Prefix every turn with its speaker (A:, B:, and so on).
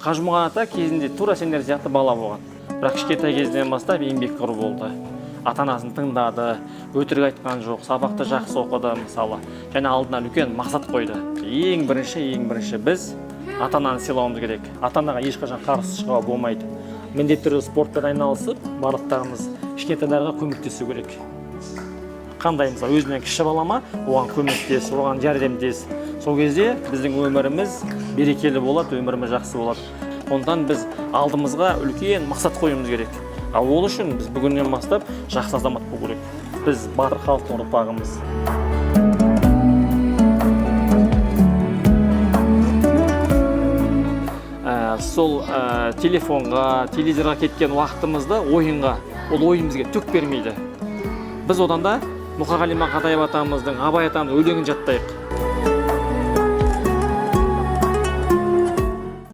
A: Қажымұқан ата кезінде тура сендер сияқты бала болған, бірақ кішкентай кезінен бастап еңбекқор болды, ата анасын тыңдады, өтірік айтқан жоқ, сабақты жақсы оқыды мысалы, және алдына үлкен мақсат қойды. Ең бірінші біз ата ананы сыйлауымыз керек. Ата анаға ешқашан қарсы шығуға болмайды. Міндетті түрде спортпен айналысып, барлықтарымыз кішкентайларға көмектесу керек. Қандай, мысалы, өзінен кіші бала ма, оған көмектес, оған жәрдемдес. Сол кезде біздің өміріміз берекелі болады, өміріміз жақсы болады. Сондықтан біз алдымызға үлкен мақсат қоюымыз керек. Ал ол үшін біз бүгіннен бастап жақсы азамат болу керек. Біз батыр халықтың ұрпағымыз. Сол телефонға, телевизорға кеткен уақытымызды ойынға, ол ойын бізге түк бермейді. Біз одан да Мұқағали Мақатаев атамыздың, Абай атамыздың өлеңін жаттайық.